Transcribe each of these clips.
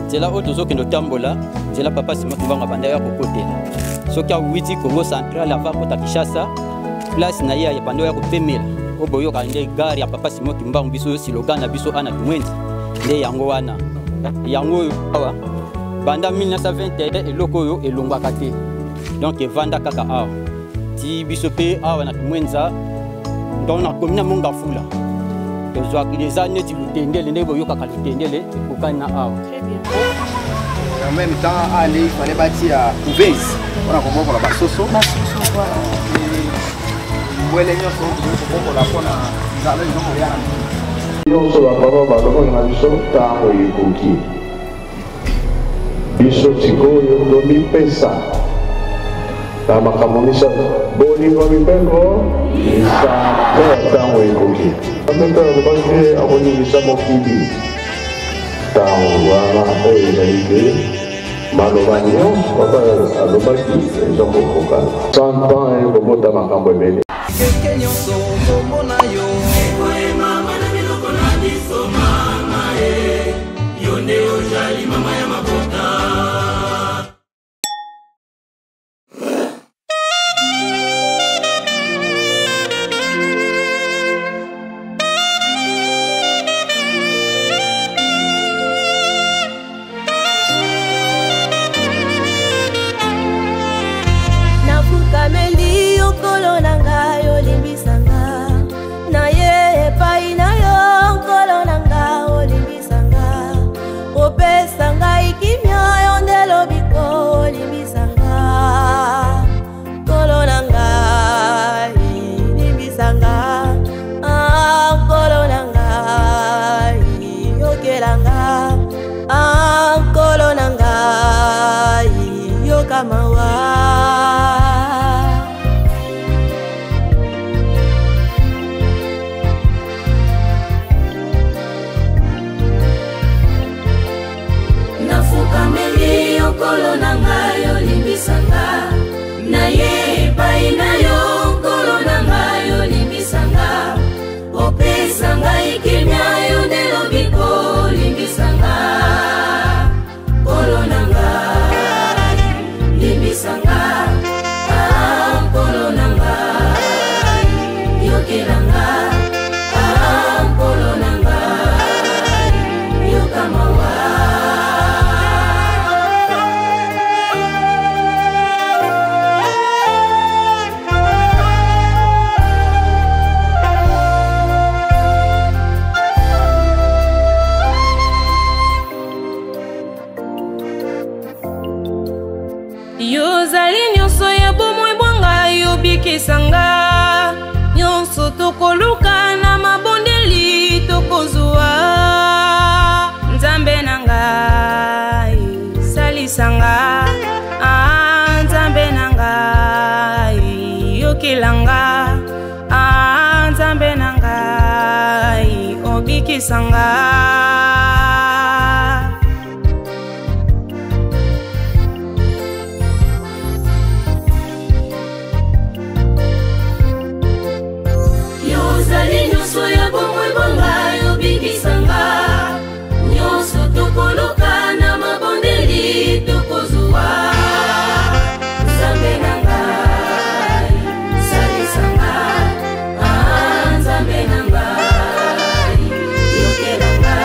Nzela oyo tozokende otambola, nzela papa Simon Kimbangu abanda ya kokotela. Soki awiti Congo central avant akota Kinshasa, place na ye abanda ya kopemela. Oyo boyoka nde gare ya papa Simon Kimbangu, biso slogan na biso ana Tumwenzi nde yango wana. Yango oyo awa banda 1921 eloko oyo elongwaka te, donc evanda kaka awa ti biso mpe awa na Tumwenza. Donc na commune ya Mongafula tozwaki eza neti lutendele, ndenge boyokaka lutendele ekokani na awa. En même temps, allez, il fallait bâtir couveuse mpona kobokola basoso mbwele nyonso kobokola mpona nzala ezokoya na nyonso. Bapapa balobaki na biso ntango ekoki, biso sikoyo tomipesa na makambo misato: bolingo, mibeko, misala. Ntango ekoki, mpe alobaki te akoningisa mokili. Ntango wana oyo ezali te, maloba nyonso papa alobaki eza kokokana. 100 ans ekobota makambo ebele. Keke nyonso kombo na yo ekoyemama na minoko na biso. Mama e, yo nde ozali mama ya mabota. Nafukameli yo, nkolo na ngai, olimbisa nga. Na ye epai na yo, nkolo na nga, olimbisa nga. Opesa ngai kimia, yo nde lobiko, olimbisa nga. Nkolo na ngai, limbisa nga. Ah, nkolo na ngai, yokela nga. Ah, nkolo na ngai, yoka mawa. Nafukameli yo, nkolo na ngai, olimbisa nga. Na ye epai na yo, nkolo na ngai, olimbisa nga. Opesa ngai kimia, yo nde lobiko, olimbisa nga. Nkolo na ngai, limbisa nga. Ah, nkolo na ngai, yokela nga. Ah, nkolo na ngai, yoka mawa. Yozali nyonso ya bomoi bwa ngai, obikisa nga. Nyonso tokoluka na mabondeli, tokozwa. Nzambe na ngai, salisa nga. Ah, nzambe na ngai, yokela nga. Ah, nzambe na ngai, obikisa nga. Yozali nyonso ya bomoi bwa ngai, obikisa nga. Nyonso tokoluka na mabondeli, tokozwa. Nzambe na ngai, salisa nga. Ah, nzambe na ngai, yokela nga.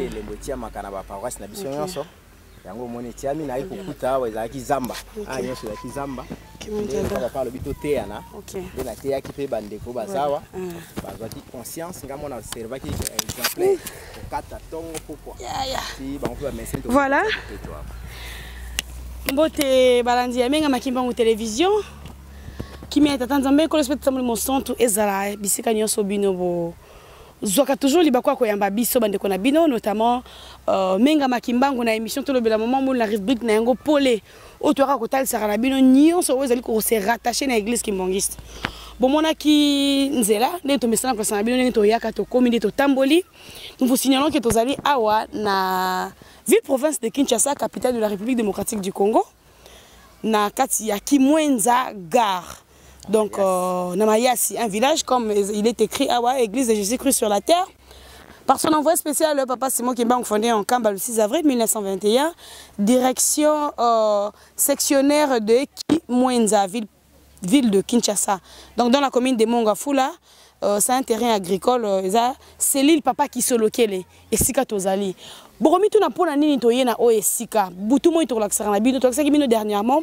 Nde elembo etiamaka na baparoisse na biso nyonso. Yango omoni etiami, nayaki kokuta awa ezalaki zamba. Awa nyonso ezalaki zamba. Nde papa alobi toteyana. Nde nateyaki mpe bandeko bazawa bazwaki conscience. Ngai mona servaki exemplaire kokata ntongo pokwa ti bango mpe bamesene. Voilà. Mbote balandi ya Menga Makimbangu Télévision. Kimia ya Tata Nzambe, Nkolo Yesu mpe Tata Molimo Santu ezala bisika nyonso bino bo zwaka toujours libaku ya koyamba biso bandeko na bino, notamment Menga Makimbangu na émission Tolobela Mama Molo na rubrique na yango Pole, oyo toyaka kotalisaka na bino nyonso oyo ezali kose rattacher na église kimbangiste. Bomonaki nzela ndenge tomesana kolasa na bino, ndenge toyaka, tokomi nde totamboli. Nous vous signalons que tozali awa na ville province de Kinshasa, capitale de la République démocratique du Congo, na kati ya Kimwenza gare. Donc, na Mayasi, un village comme il est écrit awa, église de Jésus-Christ sur la terre. Par son envoyé spécial, le papa Simon Kimbangu, fondé en Kamba le 6 avril 1921, direction sectionnaire de Kimwenza, ville de Kinshasa. Donc dans la commune de Mongafula, c'est un terrain agricole, eza cellule papa Kisolokele, esika tozali. Bokomi tuna mpona nini toye na oyo esika butu moi tokolakisaka na bino, tolakisaki bino dernièrement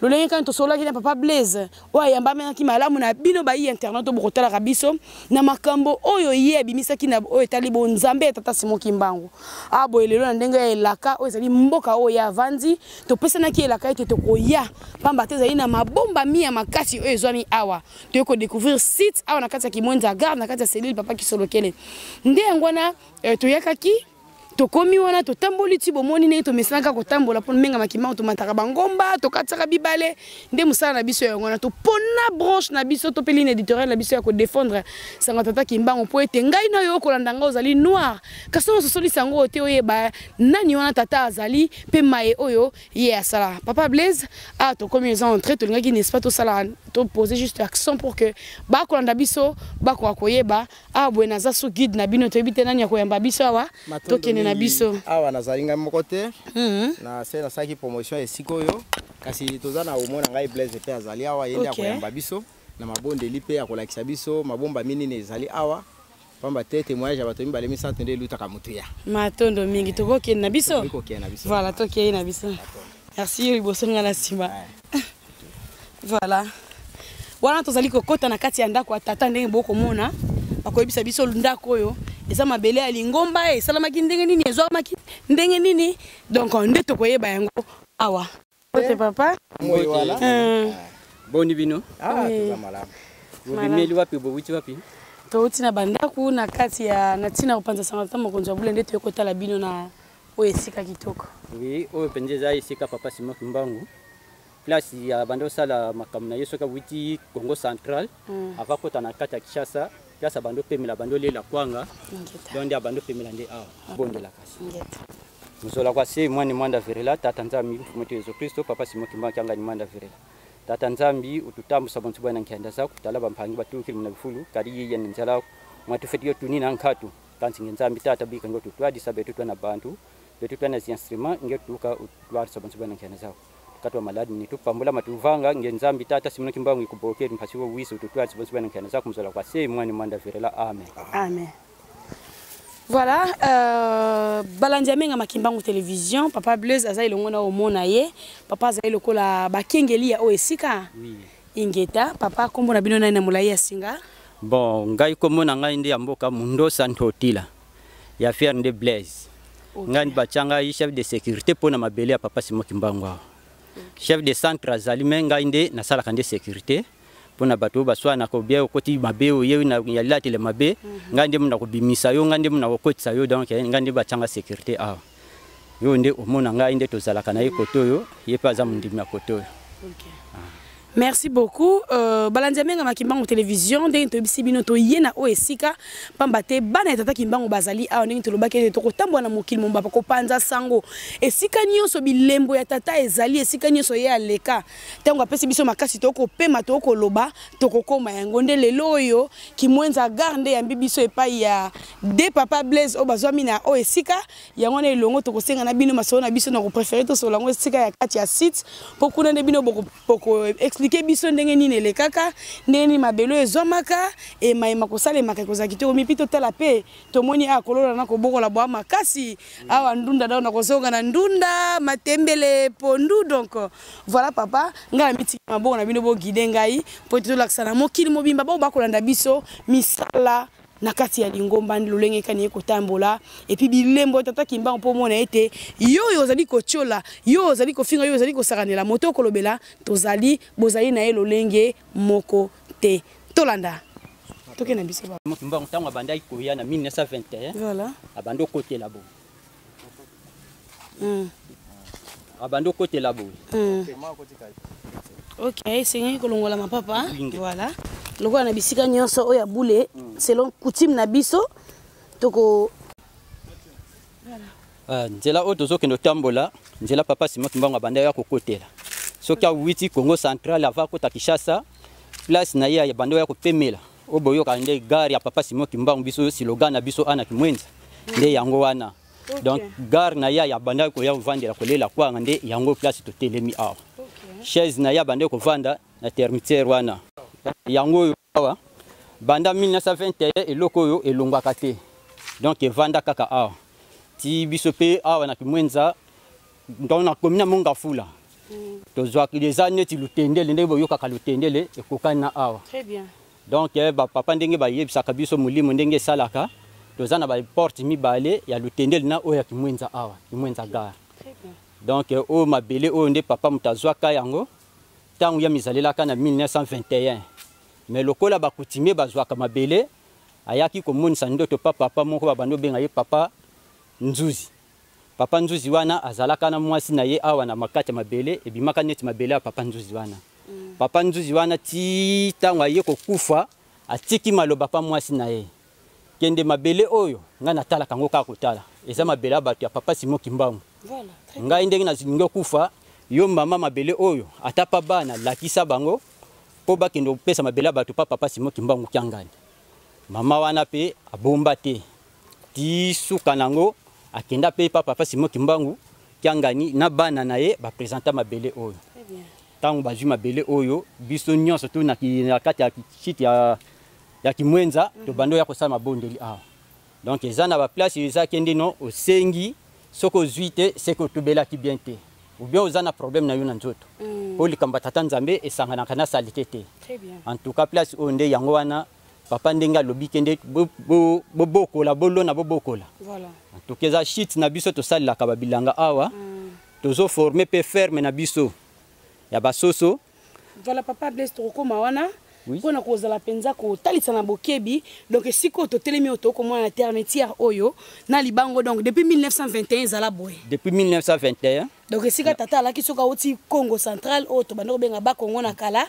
lolenge kani tosololaki na papa Blaise oyo ayambamaki malamu na bino bayi internet oyo bokotalaka biso na makambo oyo ye abimisaki na oyo etali bonzambe ya tata Simon Kimbangu. Aboye lelo na ndenge ya elaka oyo ezali mboka oyo ye avandi, topesanaki elaka ete tokoya pamba te ezali na mabombami ya makasi oyo ezwami awa. Toyei kodécouvrir site awa na kati ya Kimwenza gare, na kati ya cellule papa Kisolokele. Nde yango wana toyakaki, tokomi wana, totamboli ti bomoni ndenge tomesanaka kotambola mpo Menga Makimbangu, tomataka bangomba, tokatisaka bibale, nde mosala na biso yango wana. Topona branche na biso to mpe ligne éditoriale na biso ya kodéfendre sango tata Kimbangu, mpo ete ngai na yo okolanda ngai ozali noir, kasi oyo ososolisa yango te, oyeba nani wana tata azali mpe maye oyo ye asala. Papa Blaise, ah, tokomi, eza entrée. Tolingaki, n'est-ce pas, tosala topose juste accent pour que bakolanda biso bakoka koyeba. Awa boye naza so guide na bino, toyebi te nani akoyamba biso awa. Tokende na biso. Awa nazali ngai moko te. Na se nasalaki promotion ya esika oyo, kasi toza na omona ngai Blaise mpe azali awa, ye nde akoyamba biso na mabondeli mpe akolakisa biso mabombami nini ezali awa, pamba te témoignage ya bato mibale misato nde elutaka motuya. Matondo mingi, tokokende na biso. Tokoki kokende na biso. Voilà, tokei na biso. Merci. Yo liboso, ngai na nsima. Voilà, wana tozali kokɔta na kati ya ndako ya tata. Ndenge bokomona, bakoyebisa biso ndako oyo eza mabele ya lingomba, esalamaki ndenge nini, ezwamaki ndenge nini. Donc nde tokoyeba yango awa. Ote papa. Moi wana. Boni bino? Ah, toza malamu. Bobimeli wapi? Bowuti wapi? Touti na bandako na kati ya na ntina kopanza sango tata mokonzi wa bule, nde toyei kotala bino na oyo esika kitoko. Oui, oyo mpenza eza esika papa Simon Kimbangu, place ya banda osala makambo na ye soki awuti Congo Central ava kota na kati ya Kinshasa, place abandi opemela, abandi olela kwanga. Donc nde abandi opemela nde awa, bondela kasi. Ngeta. Muzola kwa se mwani mwanda verela tata Nzambi mfumu wetu Yesu Kristo, papa Simon Kimbangu kiangani mwanda verela tata Nzambi ututambusa bonso bwana nkianda zaku tala bampangi batukili muna bifulu kali yiye ni nzala mwatufetiyo tuni na nkhatu kansi nge Nzambi tata bika nge tutwadisa betu twana bantu betu twana zi instrument nge tuka utwadisa bonso bwana nkianda zaku katwa maladi ni tupambula matuvanga nge Nzambi tata Simon Kimbangu ikubokeri mpasiwo wiso tutwadisa bonso bwana nkianda zaku muzola kwa se mwani mwanda verela amen. Amen. Voilà, balandi ya Menga Makimbangu Télévision, papa Blaise aza elongo na omona ye, papa azali lokola bakengeli ya oyo esika. Oui. Ingeta, papa, kombo na bino nani na molai ya singa? Bon, ngai kombo na ngai nde ya mboka Mundosa Ntotila ya fier nde Blaise. Ngai nde batya ngai chef de sécurité mpo na mabele ya papa Simon Kimbangu awa. Chef de centre azali, me ngai nde nasalaka nde sécurité mpona bato oyo baswanaka, obia okoti mabe, oye na ya latele mabe, ngai nde mona kobimisa yo, ngai nde mona kokotisa yo. Donc ngai nde batyanga sécurité awa. Yo nde omona ngai nde tozalaka na ye kote oyo, ye mpe aza mondimi ya kote oyo. Merci beaucoup. Balandi ya Menga Makimbangu Télévision, ndenge toyebisi bino, toye na oyo esika pamba te bana ya tata Kimbangu bazali awa. Ndenge tolobaki ete tokotambola na mokili mobimba kopanza sango esika nyonso bilembo ya tata ezali, esika nyonso ye aleka. Ntango apesi biso makasi, tokopema, tokoloba, tokokoma yango. Nde lelo oyo Kimwenza gare nde yambi biso epai ya de papa Blaise oyo bazwami na oyo esika yango wana. Elongo tokosenga na bino masolo na biso na kopréférer tosolola yango esika ya kati ya site, mpo kuna nde bino boko expliquer. Akoexplike biso ndenge nini elekaka, ndenge nini mabele oyo ezwamaka, emaema kosalemaka ekozala kitoko mipi. Totala mpe tomoni awa kolola na kobokola bwa makasi awa ndunda dao na kozonga na ndunda matembele pondu. Donc voilà papa, ngai na mitiki maboko na bino, boguide ngai mpo ete tolakisa na mokili mobimba bao bakolanda biso misala na kati ya lingomba, lolenge kani ye kotambola, et puis bilembo tata Kimbangu, mpo omona ete yo oyo ozali kotiola, yo ozali kofinga, yo ozali kosakanela moto, okolobela tozali bozali na ye lolenge moko te. Tolanda, toke na biso. Kimbangu, ntango abandaki koya na 1921, abandi okotela boye. Abandi okotela boye. Ok, esengeli kolongola mapapa. Voilà, lokola na bisika nyonso oyo ya bule, selon coutume na biso toko Ah, nzela oyo tozokende otambola, nzela papa Simon Kimbangu abanda ya kokotela soki awiti Congo Central ava akota Kinshasa, place na ye abanda ya kopemela oyo boyokaka nde gare ya papa Simon Kimbangu. Biso slogan na biso ana Kimwenza nde yango wana. Donc gare na ye abanda koya kovandela kolela kwanga nde yango place totelemi awa. Chaise na ye abanda kovanda na termitière wana yango oyo awa. Banda 1921 eloko oyo elongwaka te, donc evanda kaka awa ti biso mpe awa na Kimwenza. Donc na komi na Mongafula, tozwaki eza neti Lutendele, ndenge boyokaka Lutendele ekokani na awa. Très bien. Donc bapapa ndenge bayebisaka biso molimo ndenge esalaka, toza na baporte mibale ya Lutendele na oyo ya Kimwenza awa, Kimwenza gare. Très bien. Donc oyo mabele oyo nde papa moto azwaka yango ntango ya mizalelaka na 1921. Mais lokola bacoutumier bazwaka mabele, ayaki komonisa ndoto pa papa moko babandi obenga ye papa Nzuzi. Papa Nzuzi wana azalaka na mwasi na ye awa na makati ya mabele, ebimaka neti mabele ya papa Nzuzi wana. Papa Nzuzi wana ti ntango aye kokufa, atiki maloba pa mwasi na ye: "Kende, mabele oyo ngai natalaka yango kaka kotala, eza mabele ya bato ya papa Simon Kimbangu." Voilà, très Ngai ndenge nalingi okufa, yo mama, mabele oyo ata pa bana, lakisa bango mpo bakende kopesa mabele ya bato pa papa Simon Kimbangu Kiangani. Mama wana mpe abomba te ti suka nango, akenda mpe pa papa Simon Kimbangu Kiangani na bana na ye, bapresenta mabele oyo. Très bien. Ntango bazwi mabele oyo, biso nyonso tu na kati ya site ya Kimwenza, tobandi oya kosala mabondeli awa. Donc eza na baplace eza kende no osengi, soki ozwi te, seke otubelaki bien te ou bien oza na problème na yo na nzoto, po likambo ya tata Nzambe esanganaka na saleté te. Très bien. En tout cas place oyo nde yango wana papa ndenge alobi kende bobokola, bolona, bobokola. En tout cas eza shit na biso, tosalelaka babilanga awa, tozoforme mpe ferme na biso ya basoso. Voilà papa Blaise, tokokóma wana mpona kozala mpenza kotalisa na bokebi. Donc esika oyo totelemi oyo, tokomona na termitière oyo na libango, donc depuis 1921 ezala boye? Depuis 1921. Donc esika tata alaki soki auti Congo Central, oyo tobandi kobenga Bakongo na kala,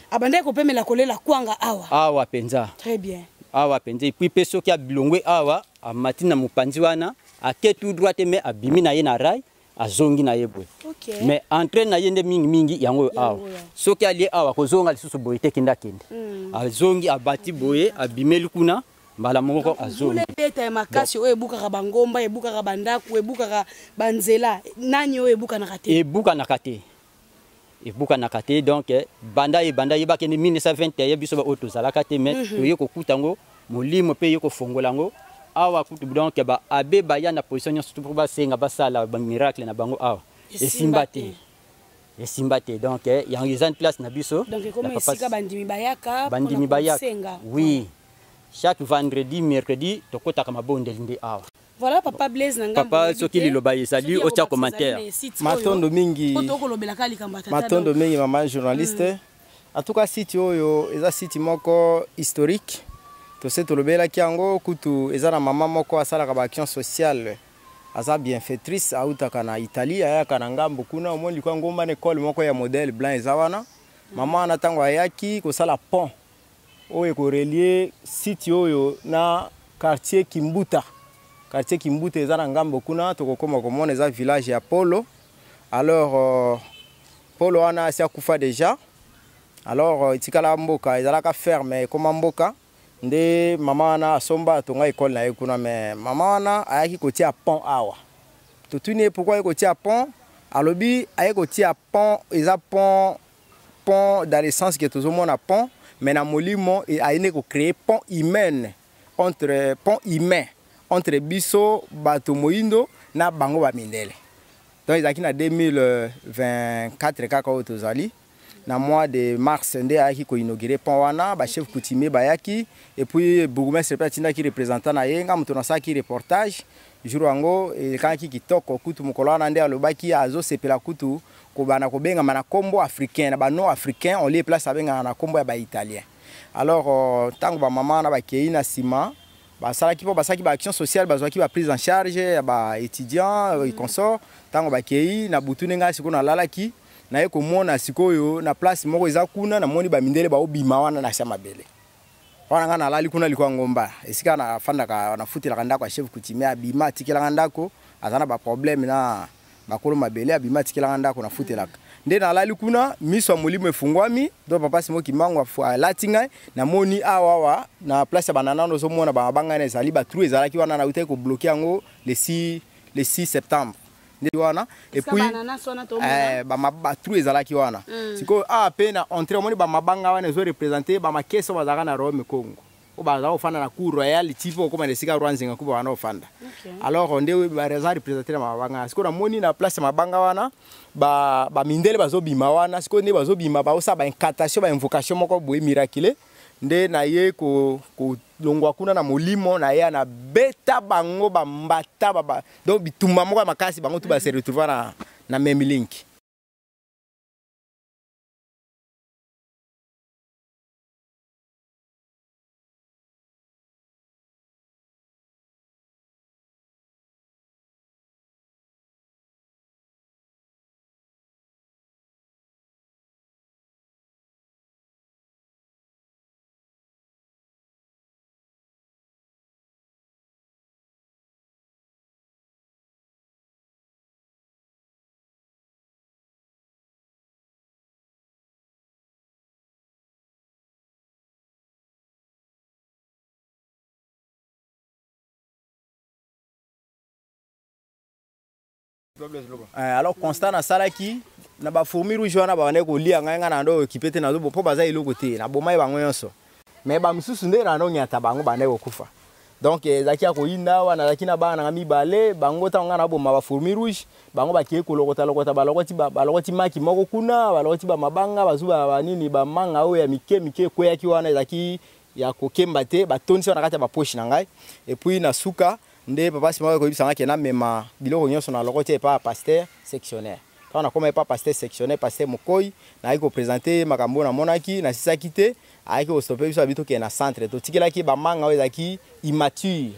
abandaki kopemela kolela kwanga awa? Awa mpenza. Très bien. Awa mpenza. Et puis mpe soki abilongwe awa, amati na mopanzi wana, ake tout droit te, mais abimi na ye na rail, azongi na ye boye. Mais entrée na ye nde mingimingi yango oyo awa. Soki alie awa, kozonga lisusu boye te, kende akende, azongi, abati boye, abimeli kuna mbala moko, azongi. Ebeta ya makasi oyo ebukaka bangomba, ebukaka bandako, ebukaka banzela, nani oyo ebukanaka te? Ebukanaka te, ebukanaka te. Donc banda ebanda yebaki nde 1921, biso baoyo tozalaka te, mais toye kokuta yango, molimo mpe ye kofongola yango awa kutu. Donc baabe baya na position nyonso mpo basenga basala bamiracle na bango awa, esimba te, esimba te. Donc yango eza place na biso. Donc ekoma esika bandimi bayaka? Bandimi bayaka, oui. Chaque vendredi, mercredi tokotaka mabondeli nde awa. Voilà papa Blaise na ngambo. Papa, soki liloba ezali, otia commentaire. Matondo mingi. Tokolobelaka likambo ya tata. Matondo mingi, mama journaliste. En tout cas site oyo eza site moko historique, tose tolobelaki yango kutu. Eza na mama moko asalaka baaction sociale, aza bienfaitrice, autaka na Italie, ayaka na ngambo kuna. Omoni likwa ngomba na ekole moko ya modèle blanc eza wana. Mama wana ntango ayaki kosala pont oyo ekorelie site oyo na quartier Kimbuta, quartier Kimbuta eza na ngambo kuna, tokokoma komona eza village ya Polo. Alors Polo wana asi akufa déjà. Alors etikala mboka, ezalaka ferme, ekoma mboka. Nde mama wana asomba, atonga ekole na ye kuna. Mais mama wana ayaki kotia pont awa. Totuni ye pourquoi aye kotia pont. Alobi aye kotia pont, eza pont pont dans le sens que tozomona pont, mais na molimo aye nde kocréer pont humaine entre pont humain entre biso bato moyindo na bango bamindele. Donc ezalaki na 2024 kaka oyo tozali na mois de mars nde ayaki koinaugure pont wana. Bachef coutumier bayaki et puis bourgmestre mpe atindaki représentant na ye. Nga moto nasalaki reportage jour yango, elekaki kitoko. Kutu mokolo wana nde alobaki azosepela kutu kobanda kobengama na nkombo africain, na banom africain, au lieu place abengaka na nkombo ya baitalien. Alors ntango bamama wana bakei na nsima, basalaki mpo basalaki baaction sociale, bazwaki baprise en charge ya baétudiant consort. Ntango bakei na butu, ndenge sikoyo nalalaki, naye komona sikoyo na place moko eza kuna, namoni bamindele baobima wana na se mabele wana. Ngai nalali kuna likolo ya ngomba, esika nafandaka, nafutelaka ndako ya chef coutumier. Abima, atikelanga ndako, aza na baproblème na bakolo mabele. Abima, atikelanga ndako nafutelaka. Nde nalali kuna, miso ya molimo efungwami. Donc papa Simon Kimbangu alati ngai, namoni awa awa na place ya bananano, ozomona bamabanga na ezali batrou ezalaki wana, nautaki kobloquer yango le 6 septembre nde wana. Et puis batrou ezalaki wana. Sikoyo awa mpe na entrée, omoni bamabanga wana ezoreprésenter bamakese oyo bazalaka na royaume Congo, oyo bazala kofanda na cour royale ti mpo okóma na esika roi Nzinga kuba wana ofanda. Alors nde baza représente na mabanga wana. Sikoyo namoni na place ya mabanga wana bamindele bazobima wana. Sikoyo nde bazobima, baosala baincantation, bainvocation moko boye miraculé. Nde naye kolongwa kuna na molimo, na ye na beta bango bambata ba, donc bitumba moko ya makasi, bango tu base retrouver na même link. Alors constat nasalaki na bafourmi rouge wana, babandaki kolia ngai, ngai na ndo okipe te, nazo mpo baza eloko te, nabomai bango nyonso. Mais bamisusu nde na ndonyata bango, bandaki kokufa. Donc ezalaki ya koyinda awa. Nazalaki na bana nanga mibale. Bango ntango ngai naboma bafourmi rouge, bango bakei kolokota lokota, balokoti maki moko kuna, balokoti bamabanga, bazwi banini, bamanga oyo ya mike mike ekweyaki wana, ezalaki ya kokemba te, batondisi wana na kati ya bapoche na ngai. Et puis na suka nde papa Simon koyebisa ngai ke namema biloko nyonso na lokoti epa ya pasteur sectionnaire. Ntango nakoma epa pasteur sectionnaire, pasteur Mokoi, nayaki koprésenter makambo oyo namonaki. Nasisaki te, ayaki kostopper biso, abi tokende na centre. Totikelaki bamanga oyo ezalaki immature,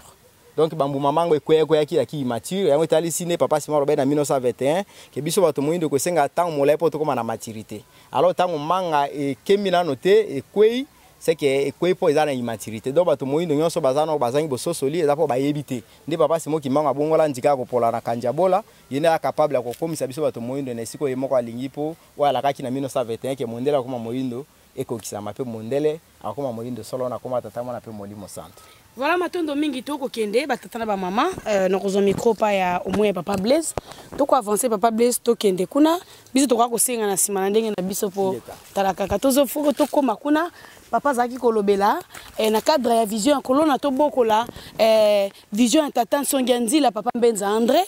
donc bambuma mango ekweyakweyaki, ezalaki immature. Yango etalisi nde papa Simon alobaki na 1921 ke biso bato moyindo kosenga ntango molai mpo tokóma na maturité. Alors ntango manga ekembi nano te, ekwei, c'est que ekwei mpo eza na immaturité. Donc bato moyindo nyonso baza na bazangi bososoli, eza mpo bayebi te. Nde papa Simon Kimbangu abongola nzika ya kopola na Kandiabola. Ye nde aza capable ya kokomisa biso bato moyindo na esika oyo ye moko alingi, mpo oyo alakaki na 1921 ke mondele akoma moyindo, ekokisama mpe mondele akoma moyindo solo na koma Tata, Mwana mpe Molimo Santo. Voilà, matondo mingi. Tokokende batata na bamama, nakozwa micro pa ya omoi ya papa Blaise. Tokoavance, papa Blaise, tokende kuna. Biso tokoka kosenga na nsima na ndenge na biso mpo tala kaka tozofoko tokóma kuna. Papa azalaki kolobela na cadre ya vision ya kolona tobokola, vision ya tata Nsongi ya Nzila, papa Mbenza André,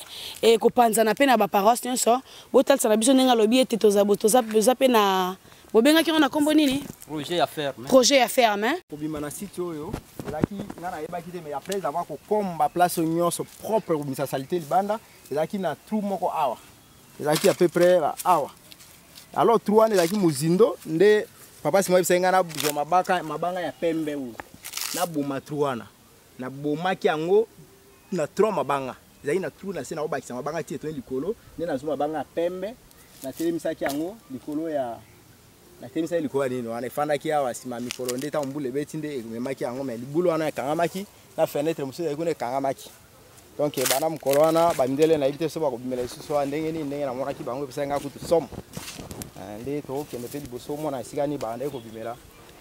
kopanzana mpe na baparoisse nyonso. Botalisa na biso ndenge alobi ete toza mpe na bobengaki yango na nkombo nini? Projet ya ferme. Projet ya ferme. Kobima na site oyo ezalaki, nga nayebaki te, mais après avoir kokomba place oyo nyonso propre, kobimisa saleté libanda, ezalaki na trou moko awa, ezalaki à peu près awa. Alors trou wana ezalaki mozindo. Nde papa Simon ayebisaki ngai nazwa mabanga ya pembe oyo, naboma trou wana. Nabomaki yango na trois mabanga ezalaki na trou na se, nakobakisa mabanga ti etoni likolo. Nde nazwa mabanga ya pembe, natelemisaki yango likolo ya, natelemisaki likolo ya nini wana, efandaki awa. Nsima ya mikolo nde ntango mbula ebeti nde ememaki yango. Mais libulu wana ekangamaki na fenêtre mosusu ezalaki kuna, ekangamaki. Donc bana mokolo wana bamindele, nayebi te so bakobimela lisusu wana ndenge nini. Ndenge namonaki bango epesaki ngai kutu somo. Nde tokokende mpe liboso, omona esika nini bandaki kobimela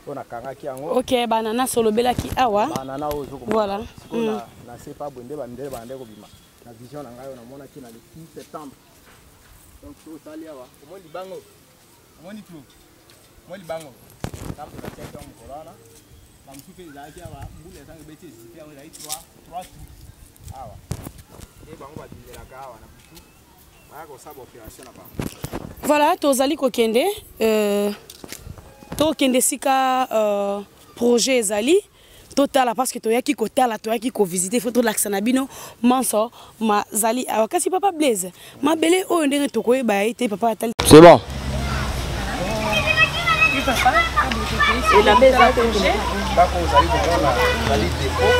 oyo nakangaki yango. Ok, bananas olobelaki awa. Banana oyo ozokomona. Sikoyo na se pa boye nde bamindele bandaki kobima na vision na ngai oyo namonaki na le 6 septembre. Donc so osali awa, omoni libango, omoni trou. Mwa libango ntango batiaki yango mokolo wana, bamosusu mpe ezalaki awa, mbula ntango ebeti ezipi yango, ezalaki 3 3 awa nde bango babimelaka awa na butu, baya kosala baopération na bango. Voilà, tozali kokende tokende sika projet ezali totala, parce que toyaki kotala, toyaki kovisite, faut tolakisa na bino manso mazali awa. Kasi papa Blaise, mabele oyo ndenge tokoyeba ye te, papa atali. C'est bon. Ndako ozali komona ezali dépôt.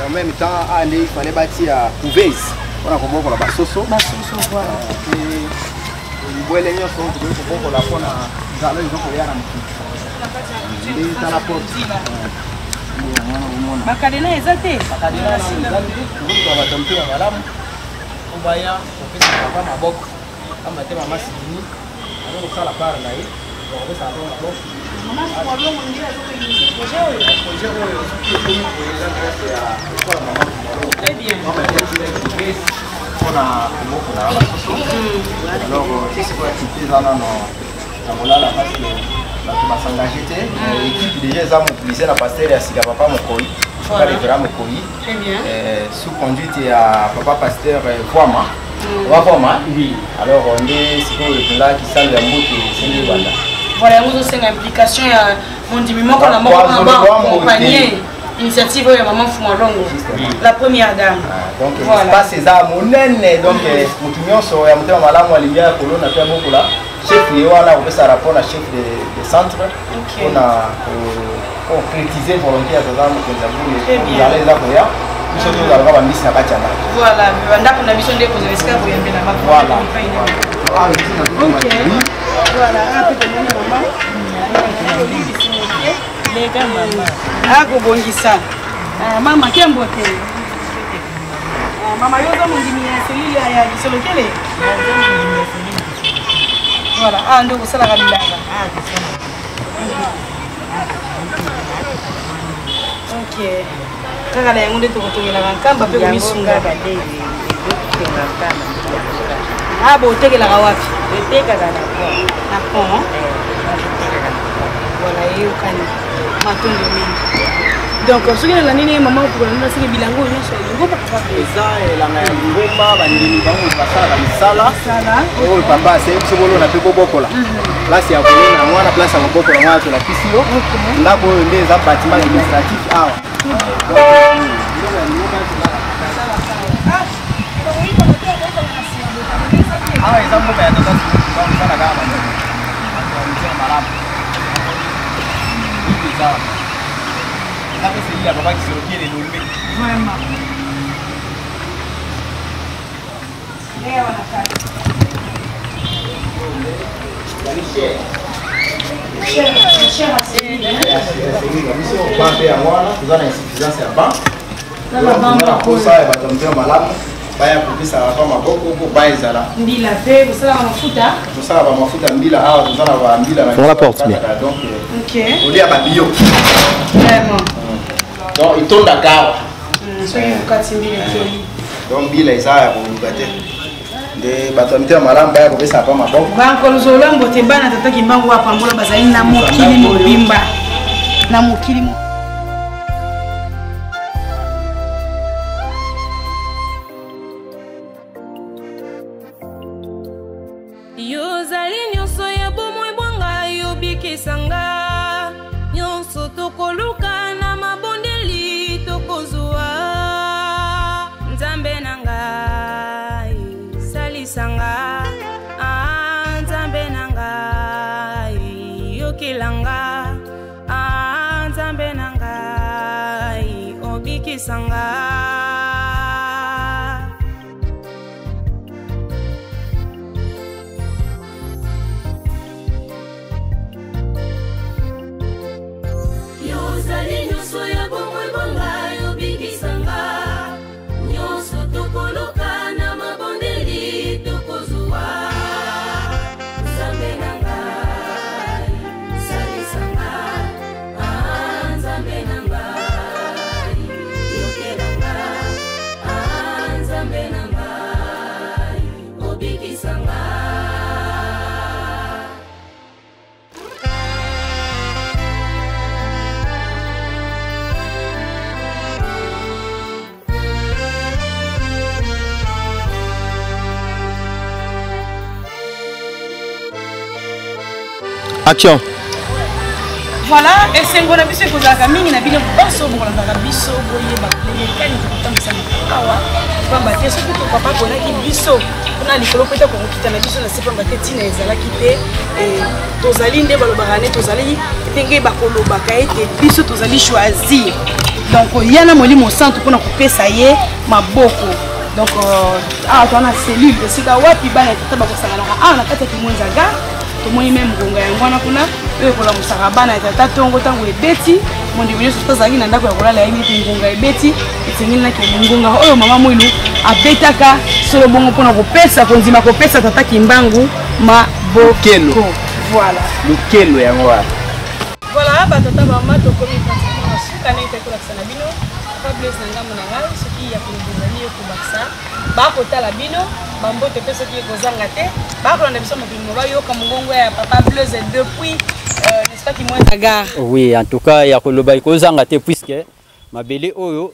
En même temps awa nde il fallait batia couveuse mpona kobokola basoso. Basoso, voilà. Libwele nyonso oyo tokoki kobokola mpona nzala ezokoya na mokili nde tala porte. Bakadena eza te. Bakadena eza te. Tozoluka bato mpe ya malamu po baya kopesa papa maboko, pamba te mama Sidini aza kosala part na ye, bakopesa papa maboko. Projet oyo soki ekomi boye, eza grâce ya ekola mama mpona kobokola basoso. Alors sikoyo activité eza nano na kolala parce que bato basengage te. Équipe déjà eza mobilisé na pasteur ya sika, papa Mokoi, papa révérend Mokoi, sous conduite ya papa pasteur Voama, papa Voama. Alors nde sikoyo mpenza kisalo ya mbote esengi ebanda. Voilà, yango ozosenga implication ya mondimi moko na moko mpona baaccompagner initiative oyo ya mama Fumalongo, la première dame. Donc espace eza monene, donc motu nyonso ya motema malamu alingi ya kolona mpe abokola, chef ye wana akopesa rapport na chef de centre mpona concrétiser volonté ya tata mokonzi ya bule. Nzala eza koya, biso tozalaka bambisi na kati ya mai. Voilà, bandako na biso nde kozala esika koyambela. Voilà. Voilà, ape tomoni mama akobongisa. Mama, kembo te. Mama, yo oza mondimi ya selile ya Kisolokele? Voilà, awa nde kosalaka bilanga. Ok, kaka na yango nde tokotongelaka nkamba mpe komisunga. Ah, botekelaka wapi? Na pont. Voilà, eyokani, matondo mingi. Donc soki nalandi ndenge mama okokola, nde nasiki bilango oyo nyonso ya lingomba, papa? Eza elanga ya lingomba. Bandimi bango basalaka misala oyo papa asengi biso bolona mpe bobokola. Place ya kolona yango wana, place ya kobokola yango wana tolakisi yo. Ndako oyo nde eza bâtiment administratif awa. Awa eza mboka ya tata, kosala kaka bandimi malamu. Eza wana, eza mpe selile ya papa Kisolokele Elombe. Vraiment. Awa na kati. Biso mpe yango wana toza na insuffisance ya banc, toza na posa ya bato ya motema malamu baya kopesaka pa maboko mpo ba ezala. Mbila mpe kosalaka mafuta? Tosala bamafuta mbila awa, toza na bambila. Fongola porte bien. Donc Ok. kolia babio. Vraiment. Donc etondaka awa. Soki okati mbila, ekei. Donc mbila eza ya koluka te, nde bato ya mitema malamu baya kopesaka pa maboko. Bankolo mbote, bana tata Kimbangu apambola, bazali na mokili mobimba, na mokili. Yozali nyonso ya bomoi bwa ngai, obikisa nga. Nyonso tokoluka na mabondeli, tokozwa. Nzambe na ngai, salisa nga. Ah, Nzambe na ngai, yokela nga. Ah, Nzambe na ngai, obikisa nga. Yozali nyonso ya bomoi bwa ngai, obikisa nga. Nyonso tokoluka na mabondeli, tokozwa. Nzambe na ngai, salisa nga. Ah, Nzambe na ngai, yokela nga. Action. Voilà, esengo na biso ekozalaka mingi na bino banso bokolandaka biso, boyeba ndenge kani tokotambwisa awa, pamba te soki papa aponaki biso mpona likolo mpe tokokokita na biso na se, pamba te ntina ezalaki te. Tozali nde balobaka nde tozali ndenge bakolobaka ete biso tozali choisir, donc ya na Molimo Santu mpona kopesa ye maboko. Donc awa toza na cellule esika wapi bana ya tata bakosanganaka awa na kati ya Kimwenza Gare. Tomoni meme ngonga yango wana kuna oyo ekolamusaka bana ya tata ntongo. Ntango ebeti, mondimi nyonso soki azalaki na ndako ya kolala yebi ete ngonga ebeti, esengeli nakende. Ngonga oyo mama Mwilu abetaka solo bongo mpona kopesa kondima kopesa tata Kimbangu maboko. Voilà. Lukelo yango wana. Voilà, batata, bamama, tokomi pratiquement na suka ndenge tokolakisa na bino. Papa Blaise, na ngambo na ngai, soki ya koloba ezali, yo kobakisa. Bakotala bino bambote mpe soki ekozanga te, bakolanda biso mokili mo bayoka mongongo ya papa Blaise depuis n'est-ce pas, Kimwenza Gare. Oui, en tout cas ya koloba ekozanga te, puisque mabele oyo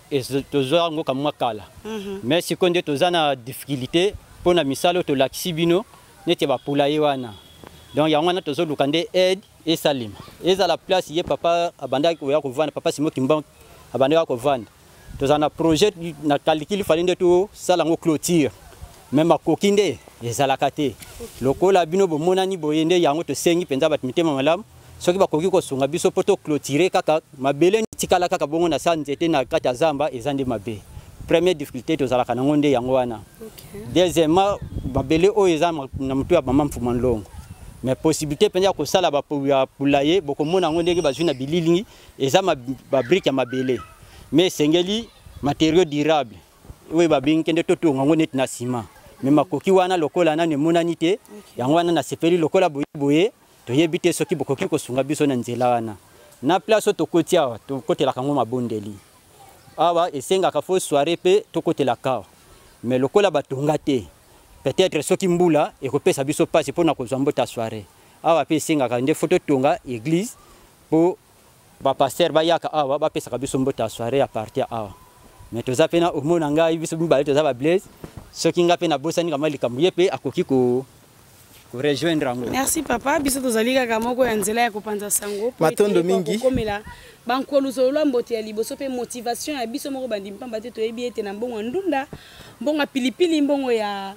tozwa yango kamwa kala. Mais sikoyo nde toza na difficulté mpona misala oyo tolakisi bino neti bapoulailler wana. Donc yango wana tozoluka nde aide esalema, ezala place ye papa abandaki koya kovanda, papa Simo Kimbangu abandaki kovanda. Tozala na projet na calcul, fallait nde tosala yango clôture, mais makoki nde ezalaka te. Lokola bino bomonani boye, nde yango tosengi mpenza bato mitema malamu, soki bakoki kosunga biso mpo toclôturer kaka mabele tikala kaka bongo na sa nzete na kati ya zamba, eza nde mabe. Première difficulté tozalaka nango nde yango wana. Deuxièmement, mabele oyo eza na motu ya mama Mfuma Nlongo, mais possibilité mpenza ya kosala ya poulailler, bokomona yango ndenge bazwi na bililingi, eza babriques ya mabele, mais esengeli matériau durable oyo babengi kende totonga yango neti na nsima. Mais makoki wana lokola nano emonani te. Yango wana nasepeli lokola boye boye, toyebi te soki bokoki kosunga biso na nzela wana. Na place oyo tokoti awa, tokotelaka yango mabondeli awa, esengaka faut soirée mpe tokotelaka awa, mais lokola batonga te, peut-être soki mbula ekopesa biso mpasi mpona kozwa mbota soirée awa. Mpe esengaka nde faut totonga église mpo bapasteur bayaka awa bapesaka biso mbota ya soirée ya partir awa. Mais toza mpe na omona ngai, biso mibale toza baBlaise, soki ngai mpe nabosani kama likambo, ye mpe akoki ko korejoindre yango. Merci papa. Biso tozali kaka moko ya nzela ya kopanza sango. Matondo mingi. Kokomela bankolu solo mbote ya liboso mpe motivation ya biso moko bandimi, pamba te toyebi ete na mbongo ya ndunda, mbongo ya pilipili, mbongo ya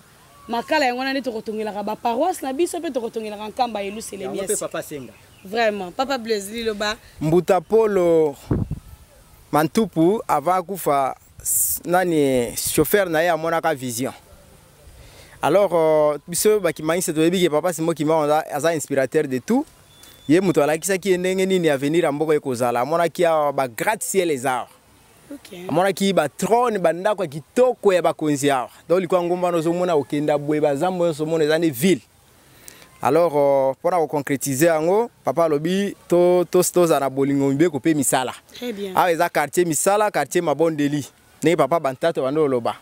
makala, yango wana nde tokotongelaka baparoisse na biso mpe tokotongelaka nkamba Yelusalemi. Yango mpe papa senga. Vraiment, papa Blaise, liloba. Mbuta Polo Mantupu, avant akufa, nani chauffeur na ye amonaka vision. Alors biso bakimangisi toyebi ke papa Simo Kimbangu aza inspirateur de tout. Ye moto alakisaki ye ndenge nini avenir ya mboka ekozala. Amonaki awa bagratte-ciel eza awa. Amonaki batrône, bandako ya kitoko ya bakonzi awa. Donc likwa ngomba wana ozomona, okenda boye, bazambo nyonso omona eza nde ville. Alors mpona koconcrétiser yango, papa alobi tozala na bolingo, mibeko mpe misala. Très bien. Awa eza quartier misala, quartier mabondeli, ndenge papa bantato bando oloba.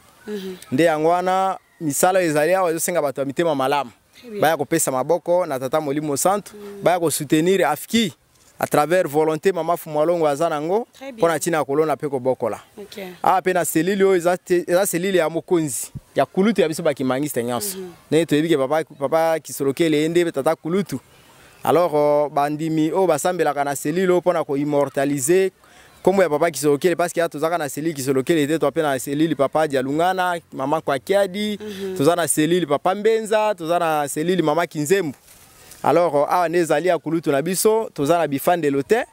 Nde yango wana misala oyo ezali awa ezosenga bato ya mitema malamu Très bien. Baya kopesa maboko na tata Molimo Santu, baya kosoutenir AFKI à travers volonté mama Fumwalongo aza nango Très bien. mpo na ntina ya kolona mpe kobokola. Awa mpe na cellule oyo eza cellule ya mokonzi ya kulutu ya biso bakimangiste nyonso, ndenge toyebi ke papa Kisolokele ye nde tata kulutu. Alors bandimi oyo basambelaka na cellule oyo mpona koimmortaliser nkombo ya papa Kisolokele, parce que ya tozaka na cellule Kisolokele te, toa mpe na cellule papa Dialungana, mama Kwakiadi, toza na cellule papa Mbenza, toza na cellule mama Kinzembu. Alors awa nde ezali ya kulutu na biso. Toza na bifandelo te,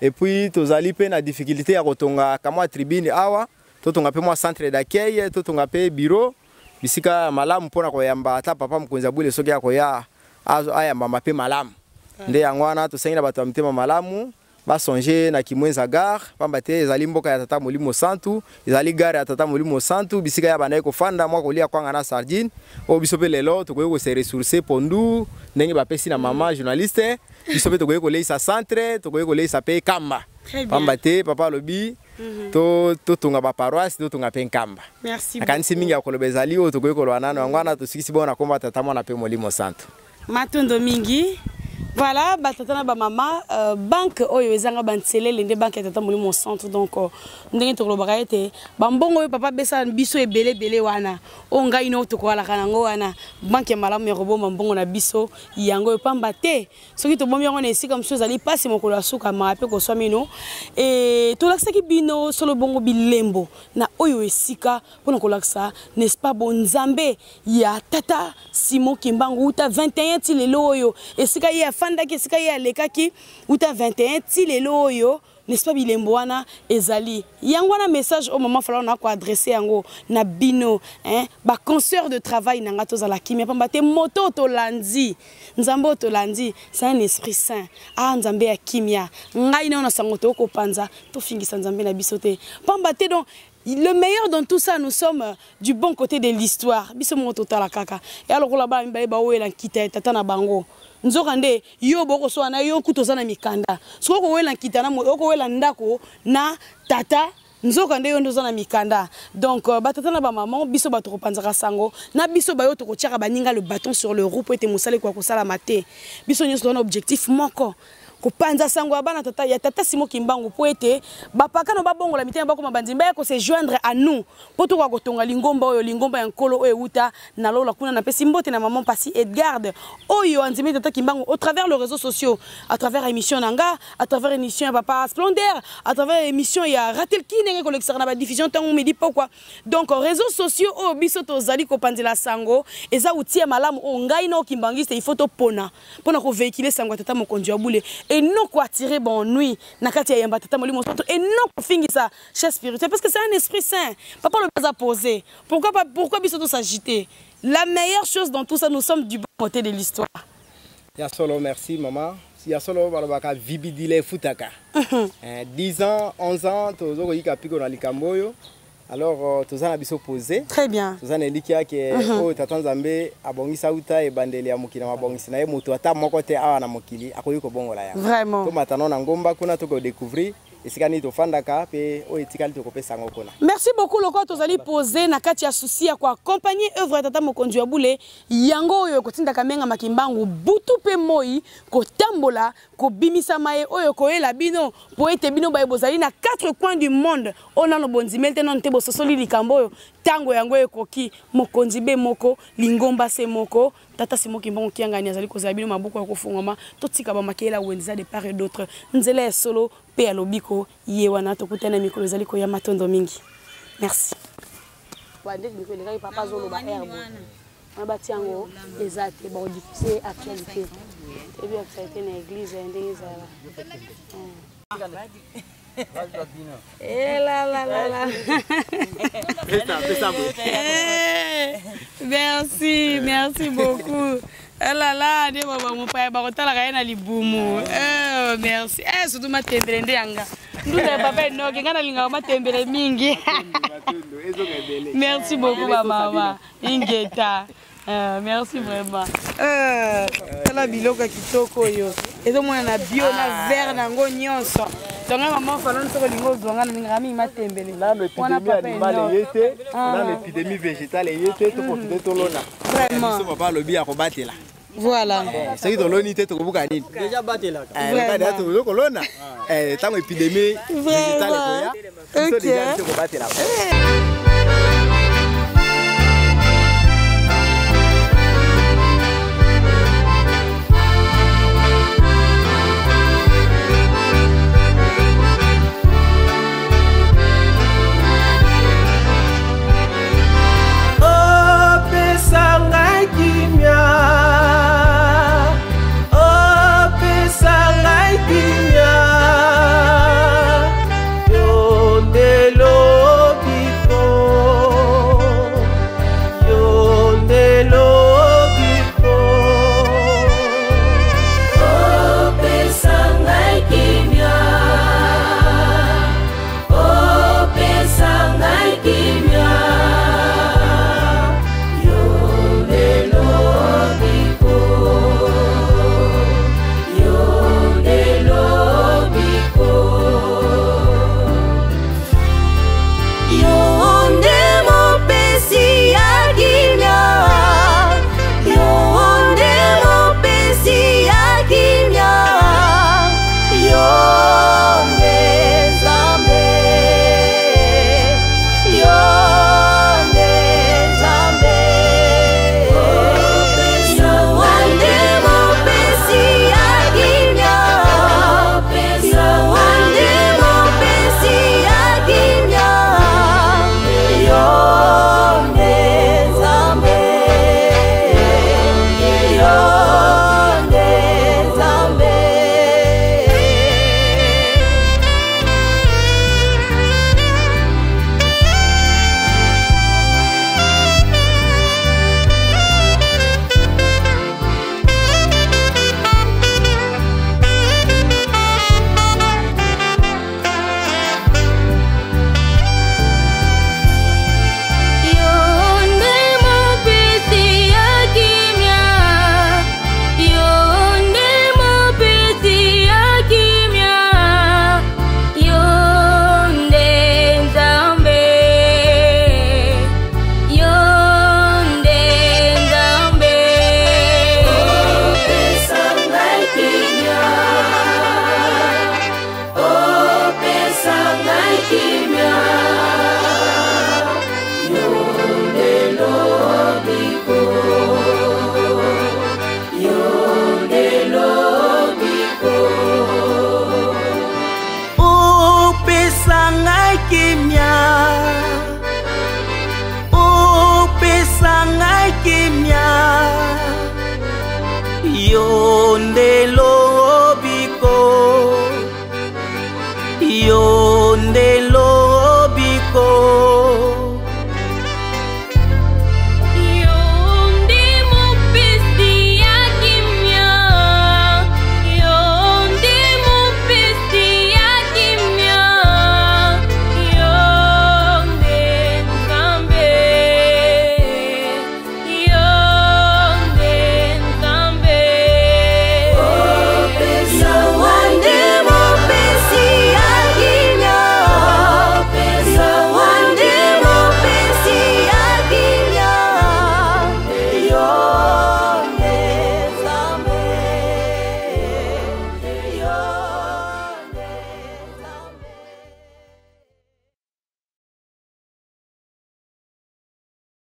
et puis tozali mpe na difficulté ya kotonga kamwa tribune awa, totonga mpe mwa centre d'accueil, totonga mpe bureau, bisika ya malamu mpona koyamba ata papa mokonzi ya bule soki akoya, ayambama mpe malamu. Nde yango wana tosengi na bato ya mitema malamu basonge na Kimwenza Gare, pamba te ezali mboka ya tata Molimo Santu, ezali gare ya tata Molimo Santu, bisika ya bandaki kofanda mwa kolia kwanga na sardine oyo biso mpe lelo tokoki kose ressourcer pondu ndenge bapesi na mama journaliste. Biso mpe tokoki koleisa centre, tokoki koleisa mpe kamba. Très bien. Pamba te papa alobi totonga baparoisse, totonga mpe nkamba. Merci. Nakanisi mingi ya koloba ezali oyo tokoki koloba nano. Yango wana tosikisi bongo na komba tata, mwana mpe Molimo Santu. Matondo mingi. Voilà, batata na bamama, banque oyo ezanga banselele nde banque ya Tata Molimo Centre. Donc ndenge tokolobaka ete bambongo oyo papa besa biso ebele ebele wana, oyo ngai no tokoalaka nango wana, banque ya malamu ya kobomba mbongo na biso yango oyo, pamba te soki tobombi yango na esika mosusu ezali mpasi mokolo ya suka maa mpe koswa mino. E tolakisaki bino solo bongo bilembo na oyo esika mpona kolakisa, n'est-ce pas, bonzambe ya Tata Simon Kimbangu uta 21 ti lelo oyo, esika ye afandaki, esika ye alekaki uta 21 ti lelo oyo, n'est-ce pas, bilembo wana ezali yango wana. Message oyo mama Falao na koadresse yango na bino, hein, baconsoeur de travail na nga, tozala kimia, pamba te moto oyo tolandi, Nzambe oyo tolandi, c'est un esprit saint, ah, Nzambe ya kimia. Ngai na yo na sango tokopanza, tofingisa Nzambe na biso te, pamba te donc le meilleur dans tout ça, nous sommes du bon côté de l'histoire. Biso moko totala kaka ya lokola bana mibale bawela nkita ya tata na bango, nzoka nde yo bokoswana na yo kutu oza na mikanda. Soki okowela nkita na okowela ndako na tata, nzoka nde yo nde oza na mikanda. Donc batata na bamama, biso bato kopanzaka sango na biso, bayo tokotiaka baninga le bâton sur le roue po ete mosala ekoka kosalama te. Biso nyonso toza na objectif moko: kopanza sango ya bana tata, ya Tata Simo Kimbangu, mpo ete bapakano babongola mitema, bakoma bandimi, baya kose joindre à nous mpo tokoka kotonga lingomba oyo, lingomba ya Nkolo oyo euta na lola kuna. Napesi mbote na maman Pasi Edgarde oyo andimi Tata Kimbangu au travers les réseaux sociaux, à travers émission na nga, à travers émission ya papa Splendeur, à travers émission ya Ratelki, ndenge kolekisaka na badiffusion ntango midi pokwa. Donc réseaux sociaux oyo biso tozali kopanzela sango eza outil ya malamu oyo ngai na okimbangiste il faut topona mpona kovéhiculer sango ya Tata Mokonzi ya bule et non koattirer baennui na kati ya yamba Tata Molimo Santo et non kofingisa chef spirituel, parce que c'est un esprit saint. Papa lobi aza posé, pourquoi pas, pourquoi biso tosagiter? La meilleure chose dans tout ça, nous sommes du bon côté de l'histoire. Ya solo, merci mama. Ya solo, balobaka vibidile efutaka. 10 ans, 11 ans tozo koyika mpiko na likambo oyo. Alors toza na biso posé. Très bien. Toza na elikya ke oyo Tata Nzambe abongisa uta ebandeli ya mokili na mabongisi na ye, moto ata moko te awa na mokili akoki kobongola yango. Vraiment. Tomata no na ngomba kuna, tokodécouvrir esika nini tofandaka, mpe oyo etikali tokopesa yango kuna. Merci beaucoup. Lokola tozali posé na kati ya souci ya koaccompagner œuvre ya Tata Mokonzi ya bule, yango oyo ekotindaka Menga Makimbangu butu mpe moi kotambola, kobimisa maye oyo koyela bino, po ete bino baye bozali na quatre coins du monde oyo nano bondimeli te, nano te bososoli likambo oyo, ntango yango ekoki. Mokonzi be moko, lingomba se moko, Tata Simo Kimbangu Kiangani azali kozala bino maboko ya kofungwama. Totika bamakeyela wenza de part et d'autre. Nzela ya solo mpe ya lobiko ye wana. Tokutana mikolo ezali koya. Matondo mingi, merci. Ndeti mikolo elekaki, papa azoloba herbe wana batia yango eza te, bakodiffuse actualité, toyebi actualité na église ya ndenge ezala. Eh là là là là. Eh, merci, merci beaucoup. Eh là là, nde baba mopaya bakotalaka ye na libumu. Eh, merci. Eh, surtout matembele nde yanga. Ndunda ya papa Enoki, nga nalingaka matembele mingi. Merci beaucoup ba mama. Ingeta. Merci vraiment. Tala biloko ya kitoko oyo ezomona na bio na verre na yango nyonso. Donc mama Falon, soki olingi ozwa, nga nalingaka mingi matembele. Nano Wana épidémie papa animale Enoki. eye te, nano épidémie végétale eye te, toprofite tolona. Vraiment. Biso papa alobi ya kobatela. Voilà. Soki toloni te, tokobuka nini? Déjà batelaka. Lokadi tozo kolona, ntango épidémie végétale ekoya, biso déjà biso kobatela.